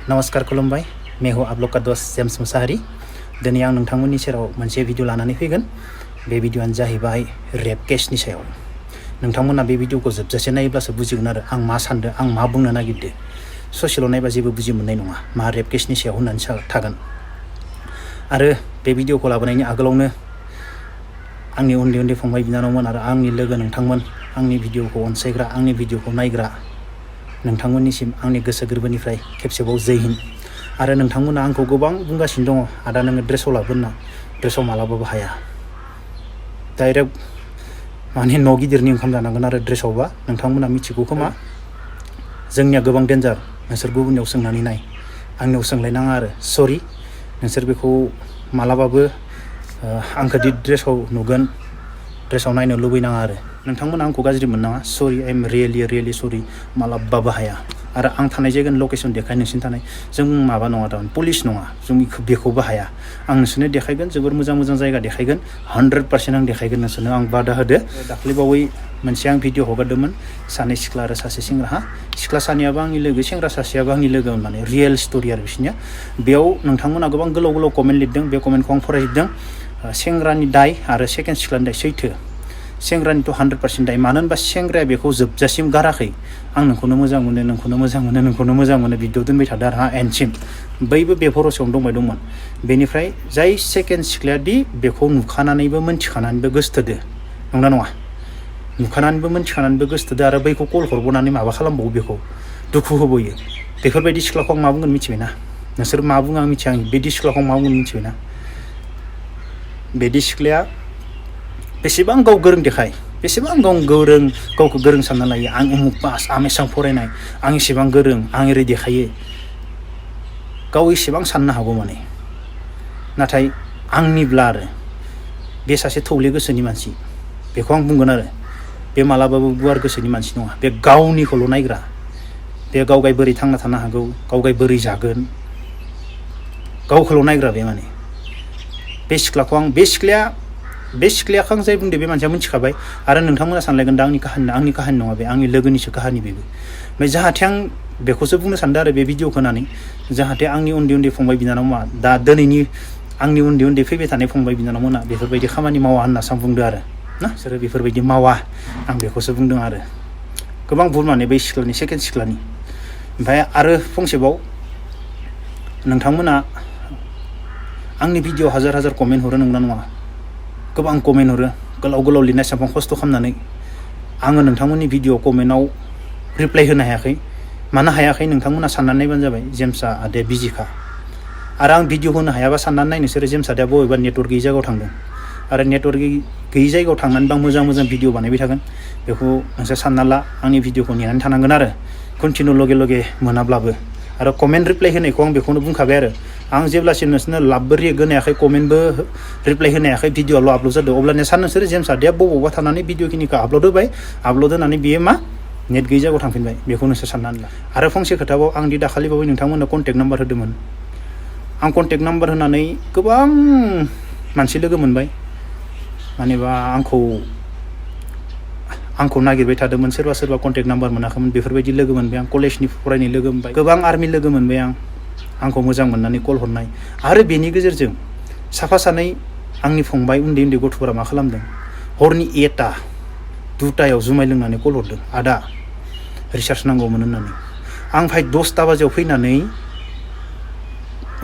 नमस्कार खुलुमबाय मेहु आपलोका दोस जेम्स मुसाहारि दिनै आं नोंथांमोननि सेराव मोनसे भिडिअ लानानै फैगोन बे भिडिअआनो जाहैबाय रेप केसनि सायाव नोंथांमोना बे भिडिअखौ जोबजासे नायोब्लासो बुजिगोन आरो आं मा सानदों आं मा बुंनो नागिरदों ससेल' नायबा जेबो बुजि मोननाय नङा मा रेप केसनि सायाव होननानै थागोन आरो बे भिडिअखौ लाबोनायनि आगोलावनो आंनि उन्दै उन्दै फंबाय बिनानावमोन आरो आंनि लोगो नोंथांमोन आंनि भिडिअखौ अनसायग्रा आंनि भिडिअखौ नायग्रा नोंथांमोननिसिम आंनि गोसो गोरबोनिफ्राय खेबसेबाव जै हिन्द आरो नोंथांमोना आंखौ गोबां बुंगासिनो दङ आदा नोङो ड्रेसाव लाबोना ड्रेसाव मालाबाबो हाया डाइरेक्ट माने न' गिदिरनि ओंखाम जानांगोन आरो ड्रेसावबा नोंथांमोना मिथिगौ खोमा जोंनिया गोबां डेन्जार नोंसोर गुबुननियाव सोंनानै नाय आंनियाव सोंलायनाङा आरो सरि नोंसोर बेखौ मालाबाबो आंखौ दि ड्रेसाव नुगोन ड्रेसाव नायनो लुबैनाङा आरो नोंथांमोना आंखौ गाज्रि मोननाङा सरि आइ एम रियेलि सरि मालाबाबो हाया आरो आं थानाय जायगानि लकेसन देखाय नोंसिनि थानाय जों माबा नङा थारमाने पुलिस नङा जों बेखौबो हाया आं नोंसोरनो देखायगोन जोबोर मोजां जायगा देखायगोन 100% आं देखायगोन नोंसोरनो आं बादा होदो दाख्लैबावै मोनसे आं भिडिअ हगारदोंमोन सानै सिख्ला आरो सासे सेंग्रा सिख्ला सानैयाबो आंनि लोगो सेंग्रा सासेयाबो आंनि लोगो माने रियेल स्ट'रि आरो बिसोरनिया बेयाव नोंथांमोना गोबां गोलाव कमेन्ट लिरदों बे कमेन्टखौ आं फरायजोबदों सेंग्रानि दाय आरो सेकेन्ड सिख्लानि दाय सैथो सेंग्रानिथ' 100% दाय मानो होनबा सेंग्राया बेखौ जोबजासिम गाराखै आं नोंखौनो मोजां मोनो भिडिअ दोनबाय थादों आरो एन्डसिम बैबो बे भरसायावनो दंबाय दंमोन बेनिफ्राय जाय सेकेन्ड सिख्लाया दि बेखौ नुखानानैबो मोनथिखानानैबो गोसथोदो नंना नङा नुखानानैबो मोनथिखानानैबो गोसथोदो आरो बैखौ कल हरबावनानै माबा खालामबावो बेखौ दुखु होबोयो बेफोरबायदि सिख्लाखौ आं मा बुंगोन मिथिबायना नोंसोर मा बुङो आं मिथिया आं बिदि सिख्लाखौ मा बुंगोन मिथिबायना बिदि सिख्लाया बेसेबां गाव गोरों देखाय बेसेबां गावखौ गोरों सानना लायो आं उमुक पास आं एसेबां फरायनाय आं एसेबां गोरों आं ओरै देखायो गाव एसेबां साननो हागौ माने नाथाय आंनिब्ला आरो बे सासे थौले गोसोनि मानसि बेखौ आं बुंगोन आरो बे मालाबाबो गुवार गोसोनि मानसि नङा बे गावनिखौल' नायग्रा बे गावगाय बोरै थांना थानो हागौ गावगाय बोरै जागोन गावखौल' नायग्रा बे माने बे सिख्लाखौ आं बे सिख्लायाखौ आं जाय बुंदो बे मानसिया मिथिखाबाय आरो नोंथांमोना सानलायगोन दा आंनि काहानि नङा बे आंनि लोगोनिसो काहानि बेबो ओमफ्राय जाहाथे आं बेखौसो बुंनो सानदों आरो बे भिडिअखौ होनानै जाहाथे आंनि उन्दै फंबाय बिनानावमोना दा दिनैनि आंनि उन्दै फैबाय थानाय फंबाय बिनानावमोना बेफोरबायदि खामानि मावा होननासो आं बुंदों आरो ना बिसोरो बेफोरबायदि मावा आं बेखौसो बुंदों आरो गोबां भुल माने बै सिख्लानि सेकेन्ड सिख्लानि ओमफ्राय आरो फंसेबाव नोंथांमोना आंनि भिडिअ हाजार कमेन्ट हरो नंना नङा गोबां कमेन्ट हरो गोलाव लिरनाय साबां खस्थ' खालामनानै आङो नोंथांमोननि भिडिअ कमेन्टआव रिप्लाइ होनो हायाखै मानो हायाखै नोंथांमोना साननानै नायबानो जाबाय जेम्सआ आदाया बिजिखा आरो आं भिडिअ होनो हायाबा साननानै नाय नोंसोरो जेम्स आदाया बबेबा नेटवर्क गैयि जायगायाव थांदों आरो नेटवर्क गैयि जायगायाव थांनानै बा मोजां भिडिअ बानायबाय थागोन बेखौ नोंसोर सानना ला आंनि भिडिअखौ नेनानै थानांगोन आरो कन्टिनिउ लगे मोनाब्लाबो आरो कमेन्ट रिप्लाइ होनायखौ आं बेखौनो बुंखाबाय आरो आं जेब्लासिम नोंसोरनो लाबबो रिएक्ट होनो हायाखै कमेन्टबो रिप्लाइ होनो हायाखै भिडिअ'ल' आपल'ड जादों अब्लानिया सान नोंसोरो जेम्स आदाया बबावबा थानानै भिडिअ'खिनिखौ आपल'ड होबाय आपल'ड होनानै बियो मा नेट गैयि जायगायाव थांफिनबाय बेखौ नोंसोर साननानै ला आरो फंसे खोथाबाव आं दि दाखालिबावै नोंथांमोननो कन्टेक्ट नाम्बार होदोंमोन आं कन्टेक्ट नाम्बार होनानै गोबां मानसि लोगो मोनबाय मानेबा आंखौ नागिरबाय थादोंमोन सोरबा कन्टेक्ट नाम्बार मोनाखैमोन बेफोरबायदि लोगो मोनबाय आं कलेजनि फरायनाय लोगो मोनबाय गोबां आर्मि लोगो मोनबाय आंखौ मोजां मोननानै कल हरनाय आरो बेनि गेजेरजों साफा सानै आंनि फंबाय उन्दै गथ'फोरा मा खालामदों हरनि 1टा 2टायाव जुमाय लोंनानै कल हरदों आदा रिसार्च नांगौमोन होननानै आं फाय 10टा बाजियाव फैनानै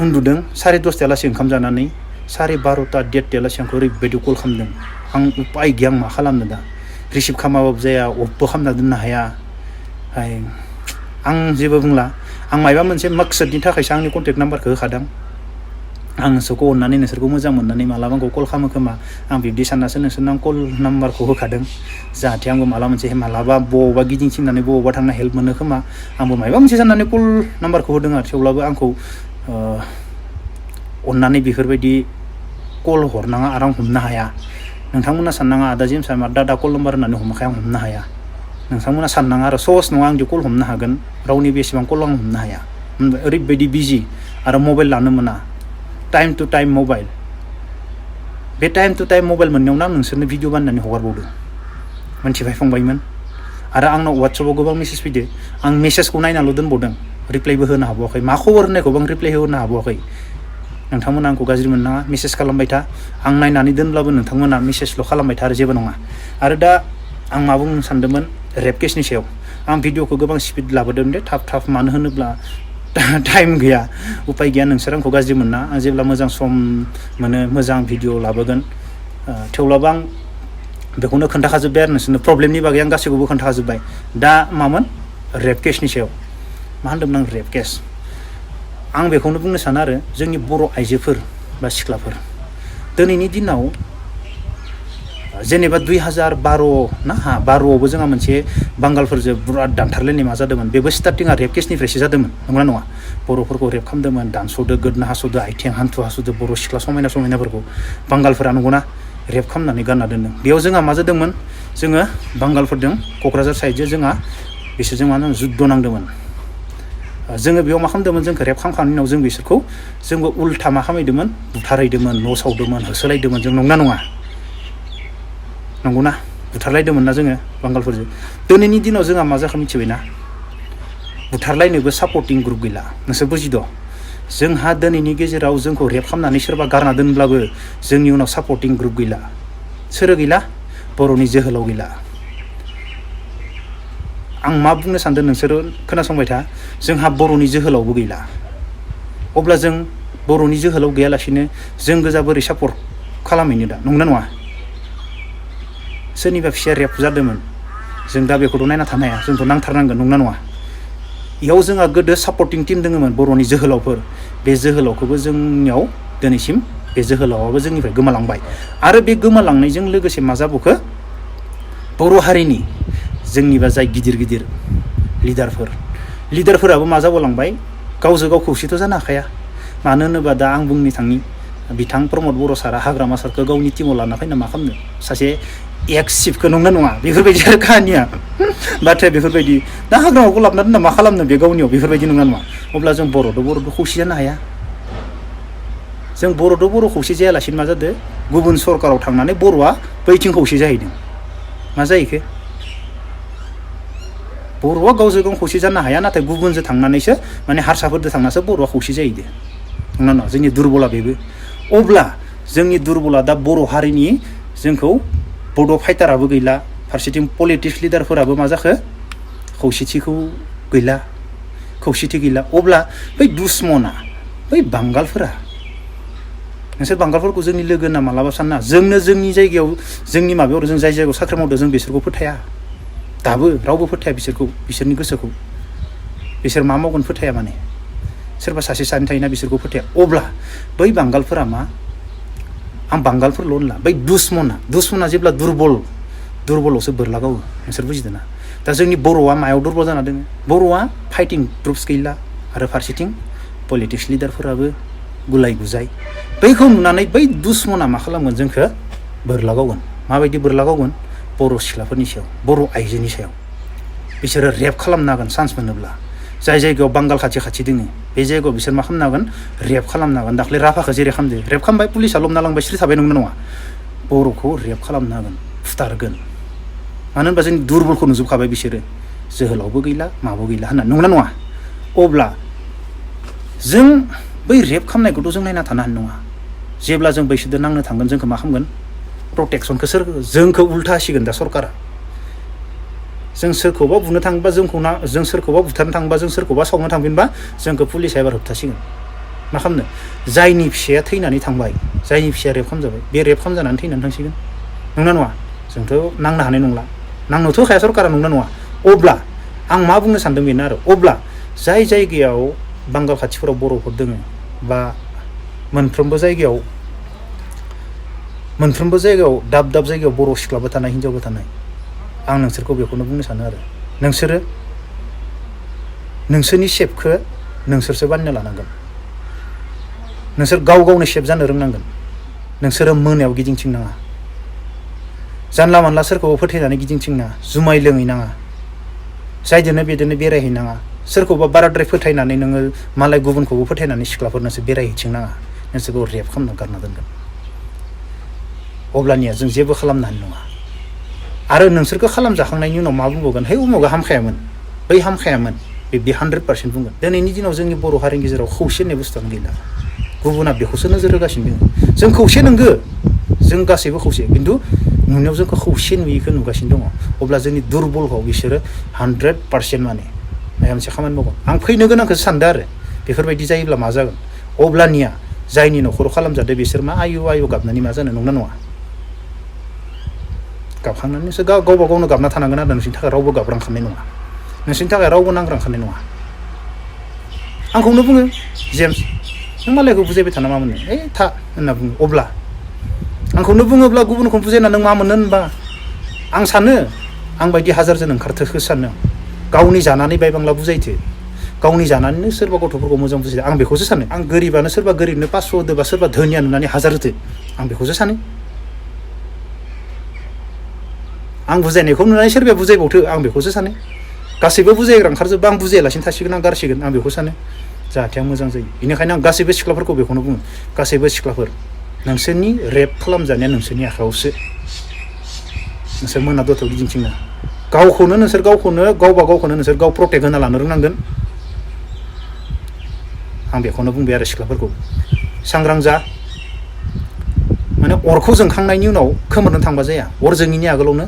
उन्दुदों 10:30 ओंखाम जानानै 12:30 1:30 आंखौ ओरैबायदि कल खालामदों आं उपाय गैया आं मा खालामनो दा रिसिभ खालामाबाबो जाया अफबो खालामना दोननो हाया आं जेबो बुंला आं मायबा मोनसे मकसदनि थाखायसो आंनि कन्टेक्ट नाम्बारखौ होखादों आं नोंसोरखौ अननानै नोंसोरखौ मोजां मोननानै मालाबा आंखौ कल खालामो खोमा आं बिब्दि साननासो नोंसोरनो आं कल नाम्बारखौ होखादों जाहाथे आंबो मालाबा बबावबा गिदिंथिंनानै बबावबा थांना हेल्प मोनो खोमा आंबो मायबा मोनसे साननानै कल नाम्बारखौ होदों आरो थेवब्लाबो आंखौ अननानै बेफोरबायदि कल हरनाङा आरो आं हमनो हाया नोंथांमोना साननाङा आदा जेम्सआ मा दा कल नाम्बार होननानै हमाखै आं हमनो हाया नोंथांमोना साननाङा आरो सहस नङा आं दि कल हमनो हागोन रावनि बेसेबां कल आं हमनो हाया ओरैबायदि बिजि आरो मबाइल लानो मोना टाइम टु टाइम मबाइल बे टाइम टु टाइम मबाइल मोननायावनो आं नोंसोरनो भिडिअ बानायनानै हगारबावदों मोनथिबाय फंबायमोन आरो आंनाव वाट्सएपआव गोबां मेसेज फैदो आं मेसेजखौ नायनाल' दोनबावदों रिप्लाइबो होनो हाबावाखै मा खबर होननायखौबो आं रिप्लाइ होनो हाबावाखै नोंथांमोना आंखौ गाज्रि मोननाङा मेसेज खालामबाय था आं नायनानै दोनब्लाबो नोंथांमोना मेसेजल' खालामबाय था आरो जेबो नङा आरो दा आं मा बुंनो सानदोंमोन रेप केसनि सायाव आं भिडिअखौ गोबां स्पिड लाबोदों दे थाब मानो होनोब्ला टाइम गैया उपाय गैया नोंसोर आंखौ गाज्रि मोनना आं जेब्ला मोजां सम मोनो मोजां भिडिअ लाबोगोन थेवब्लाबो आं बेखौनो खोन्थाखाजोब्बाय आरो नोंसोरनो प्रब्लेमनि बागै आं गासैखौबो खोन्थाखाजोब्बाय दा मामोन रेप केसनि सायाव मा होनदोंमोन आं रेप केस आं बेखौनो बुंनो सानो आरो जोंनि बर' आइजोफोर बा सिख्लाफोर दिनैनि दिनाव जेनेबा 2012 ना 12आवबो जोंहा मोनसे बांगालफोरजों बिराद दानथारलायनाय मा जादोंमोन बेबो स्टार्टिंआ रेप केसनिफ्रायसो जादोंमोन नंगौना नङा बर'फोरखौ रेप खालामदोंमोन दानस'दो गोदना हास'दो आथिं हान्थु हास'दो बर' सिख्ला समायनाफोरखौ बांगालफोरा नंगौना रेप खालामनानै गानना दोनदों बेयाव जोंहा मा जादोंमोन जोङो बांगालफोरजों क'क्राझार साइडजों जोंहा बिसोरजों मा होनो जुद्ध नांदोंमोन जोङो बेयाव मा खालामदोंमोन जोंखौ रेप खालामखांनायनि उनाव जों बिसोरखौ जोंबो उल्था मा खालामदोंमोन बुथारहैदोंमोन न' सावदोंमोन होसोलायदोंमोन जों नंगौना नङा नंगौना बुथारलायदोंमोन ना जोङो बांगालफोरजों दिनैनि दिनाव जोंहा मा जाखो मिथिबायना बुथारलायनोबो सापर्टिं ग्रुप गैला नोंसोर बुजिद' जोंहा दिनैनि गेजेराव जोंखौ रेप खालामनानै सोरबा गारना दोनब्लाबो जोंनि उनाव सापर्टिं ग्रुप गैला सोरो गैला बर'नि जोहोलाव गैला आं मा बुंनो सानदों नोंसोरो खोनासंबाय था जोंहा बर'नि जोहोलावबो गैला अब्ला जों बर'नि जोहोलाव गैयालासिनो जों गोजा बोरै सापर्ट खालामहैनो दा नंगौना नङा सोरनिबा फिसाया रेप जादोंमोन जों दा बेखौथ' नायना थानो हाया जोंथ' नांथारनांगोन नंगौना नङा इयाव जोंहा गोदो सापर्टिं टिम दङमोन बर'नि जोहोलावफोर बे जोहोलावखौबो जोंनियाव दिनैसिम बे जोहोलावाबो जोंनिफ्राय गोमालांबाय आरो बे गोमालांनायजों लोगोसे मा जाबोखो बर' हारिनि जोंनिबा जाय गिदिर लिडारफोराबो मा जाबोलांबाय गावजों गाव खौसेथ' जानो हाखाया मानो होनोबा दा आं बुंनो थांनि बिथां प्रमद बर' सारा हाग्रामा सारखौ गावनि टिमाव लाना फैना मा खालामनो सासे एक्स चिफखौ नंना नङा बेफोरबायदि आरो काहानिया बाथ्राया बेफोरबायदि दा हाग्रामाखौ लाबोना दोनना मा खालामनो बे गावनियाव बेफोरबायदि नङा नङा अब्ला जों बर'दो खौसे जानो हाया जों बर' खौसे जायालासिनो मा जादों गुबुन सरकाराव थांनानै बर'आ बैथिं खौसे जाहैदों मा जाहैखो बर'आ गावजों गाव खौसे जानो हाया नाथाय गुबुनजों थांनानैसो माने हारसाफोरजों थांनासो बर'आ खौसे जाहैदो नङा नङा जोंनि दुरबला बेबो अब्ला जोंनि दुरबला दा बर' हारिनि जोंखौ बड' फाइटाराबो गैला फारसेथिं पलिटिक्स लिडारफोराबो मा जाखो खौसेथि गैला अब्ला बै दुश्मना बै बांगालफोरा नोंसोर बांगालफोरखौ जोंनि लोगो होनना मालाबा सानना जोंनो जोंनि जायगायाव जोंनि माबायाव जों जाय जायगायाव साख्रि मावदों जों बिसोरखौ फोथाया दाबो रावबो फोथाया बिसोरखौ बिसोरनि गोसोखौ बिसोर मा मावगोन फोथाया माने सोरबा सासे सानै थायोना बिसोरखौ फोथाया अब्ला बै बांगालफोरा मा आं बांगालफोरल' होनला बै दुश्मना जेब्ला दुरबलावसो बोरला गावो नोंसोर बुजिदों ना दा जोंनि बर'आ मायाव दुरबल जाना दङ बर'आ फाइटिं ट्रुप्स गैला आरो फारसेथिं पलिटिक्स लिडारफोराबो गुलाय गुजाय बैखौ नुनानै बै दुश्मना मा खालामगोन जोंखौ बोरला गावगोन माबायदि बोरला गावगोन बर' सिख्लाफोरनि सायाव बर' आइजोनि सायाव बिसोरो रेप खालामनो हागोन चान्स मोनोब्ला जाय जायगायाव बांगाल खाथि दोङो बे जायगायाव बिसोर मा खालामनो हागोन रेप खालामनो हागोन दाख्लै राभाखौ जेरै खालामदो रेप खालामबाय पुलिसा लबना लांबाय सिरि थाबाय नंगौना नङा बर'खौ रेप खालामनो हागोन फुथारगोन मानो होनबा जोंनि दुरबलखौ नुजोबखाबाय बिसोरो जोहोलावबो गैला माबो गैला होनना नंगौना नङा अब्ला जों बै रेप खालामनायखौथ' जों नायना थानो हानाय नङा जेब्ला जों बैसोरजों नांनो थांगोन जोंखौ मा खालामगोन प्रटेक्सनखौ जोंखौ उल्था होसिगोन दा सरकारा जों सोरखौबा बुनो थाङोबा जों सोरखौबा बुथारनो थाङोबा जों सोरखौबा सावनो थांफिनबा जोंखौ पुलिसा एबार होबथासिगोन मा खालामनो जायनि फिसाया थैनानै थांबाय जायनि फिसाया रेप खालामजाबाय बे रेप खालामजानानै थैनानै थांसिगोन नंना नङा जोंथ' नांनो हानाय नंला नांनोथ' हाया सरकारा नंना नङा अब्ला आं मा बुंनो सानदों बेनो आरो अब्ला जाय जायगायाव बांगाल खाथिफोराव बर'फोर दोङो बा मोनफ्रोमबो जायगायाव दाब जायगायाव बर' सिख्लाबो थानाय हिनजावबो थानाय आं नोंसोरखौ बेखौनो बुंनो सानो आरो नोंसोरो नोंसोरनि सेफखौ नोंसोरसो बानायना लानांगोन नोंसोर गावनो सेफ जानो रोंनांगोन नोंसोरो मोनायाव गिदिंथिंनाङा जानला मानला सोरखौबो फोथायनानै गिदिंथिंनाङा जुमाय लोंहैनाङा जायजोंनो बेजोंनो बेरायहैनाङा सोरखौबा बाराद्राय फोथायनानै नोङो मालाय गुबुनखौबो फोथायनानै सिख्लाफोरनोसो बेरायहैथिंनाङा नोंसोरखौ रेप खालामना गारना दोनगोन अब्लानिया जों जेबो खालामनो हानाय नङा आरो नोंसोरखौ खालामजाखांनायनि उनाव मा बुंबावगोन है उमुगा हामखायामोन बै हामखायामोन बिब्दि 100% बुंगोन दिनैनि दिनाव जोंनि बर' हारिनि गेजेराव खौसे होननाय बुस्थुआनो गैला गुबुना बेखौसो नोजोर होगासिनो दङ जों खौसे नंगो जों गासैबो खौसे खिन्थु नुनायाव जोंखौ खौसे नुयिखौ नुगासिनो दङ अब्ला जोंनि दुरबलखौ बिसोरो 100% माने माबा मोनसे खामानि मावगोन आं फैनो गोनांखौसो सानदों आरो बेफोरबायदि जायोब्ला मा जागोन अब्लानिया जायनि न'खराव खालामजादों बिसोर मा आयु आयु गाबनानै मा जानो नंना नङा गाबखांनानैसो गावबा गावनो गाबना थानांगोन आरो नोंसिनि थाखाय रावबो गाब्रांखानाय नङा नोंसिनि थाखाय रावबो नांग्रांखानाय नङा आंखौनो बुङो जेम्स नों मालायखौ बुजायबाय थाना मा मोनो था होनना बुङो अब्ला आंखौनो बुङोब्ला गुबुनखौ बुजायना नों मा मोनो होनबा आं सानो आं बायदि हाजारजन ओंखारथोखौ सानो गावनि जानानै बायबांला बुजायथो गावनि जानानैनो सोरबा गथ'फोरखौ मोजां बुजायदो आं बेखौसो सानो आं गोरिबानो सोरबा गोरिबनो 500 होदोबा सोरबा धोनिया नुनानै 1000 होदो आं बेखौसो सानो आं बुजायनायखौ नुनानै सोरबाया बुजायबावथो आं बेखौसो सानो गासैबो बुजायग्रा ओंखारजोबबा आं बुजायालासिनो थासिगोन आं गारसिगोन आं बेखौ सानो जाहाथे आं मोजां जायो बेनिखायनो आं गासैबो सिख्लाफोरखौ बेखौनो बुङो गासैबो सिख्लाफोर नोंसोरनि रेप खालामजानाया नोंसोरनि आखायावसो नोंसोर मोना दथायाव गिदिंथिंना गावखौनो नोंसोर गावखौनो नोंसोर गाव प्रटेक्ट होना लानो रोंनांगोन आं बेखौनो बुंबाय आरो सिख्लाफोरखौ सांग्रां जा माने अरखौ जोंखांनायनि उनाव खोमोरनो थांबा जाया अर जोङिनि आगोलावनो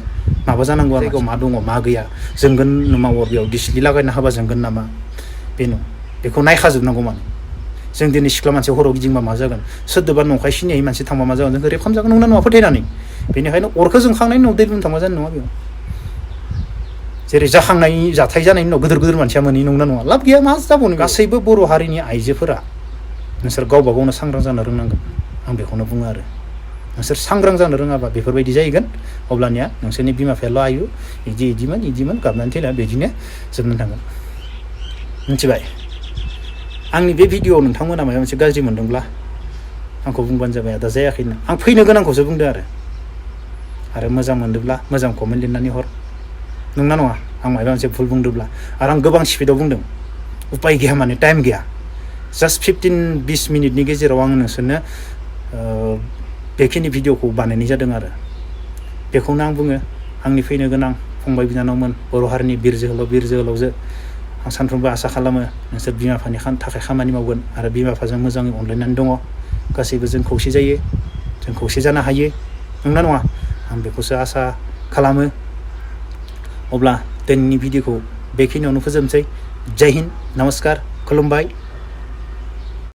माबा जानांगौ आरो मा दङ मा गैया जोंगोन नामा अर बेयाव डिसलि लागायना होबा जोंगोन नामा बेनो बेखौ नायखाजोबनांगौ माने जों दिनै सिख्ला मानसि हराव गिदिंबा मा जागोन सोरदोबा नंखाय सिनायै मानसि थांबा मा जागोन जोंखौ रेप खालामजागोन नंना नङा फोथायनानै बेनिखायनो अरखौ जोंखांनायनि उनाव दै लुनो थांबा जानाय नङा बेयाव जेरै जाखांनाय जाथाय जानायनि उनाव गिदिर मानसिया मोनहै नंना नङा लाब गैया मा जाबावनो गासैबो बर' हारिनि आइजोफोरा नोंसोर गावबा गावनो सांग्रां जानो रोंनांगोन आं बेखौनो बुङो आरो नोंसोर सांग्रां जानो रोङाबा बेफोरबायदि जाहैगोन अब्लानिया नोंसोरनि बिमा बिफायाल' आयु इदिमोन गाबनानै थैला बिदिनो जोबनानै थांगोन मिथिबाय आंनि बे भिडिअ'आव नोंथांमोना माबा मोनसे गाज्रि मोनदोंब्ला आंखौ बुंबानो जाबाय दा जायाखैनो आं फैनो गोनांखौसो बुंदों आरो मोजां मोनदोंब्ला मोजां कमेन्ट लिरनानै हर नंना नङा आं माबा मोनसे भुल बुंदोंब्ला आरो आं गोबां स्पिडआव बुंदों उपाय गैया माने टाइम गैया जास्ट 15-20 मिनिटनि गेजेराव आं नोंसोरनो बेखिनि भिडिअ'खौ बानायनाय जादों आरो बेखौनो आं बुङो आंनि फैनो गोनां फंबाय बिनानावमोन बर' हारिनि बिर जोहोलावजो आं सानफ्रोमबो आसा खालामो नोंसोर बिमा बिफानि थाखाय खामानि मावगोन आरो बिमा बिफाजों मोजाङै अनलायनानै दङ गासैबो जों खौसे जायो जों खौसे जानो हायो नंना नङा आं बेखौसो आसा खालामो अब्ला दिनैनि भिडिअ'खौ बेखिनियावनो फोजोबनोसै जय हिन्द नमस्कार खुलुमबाय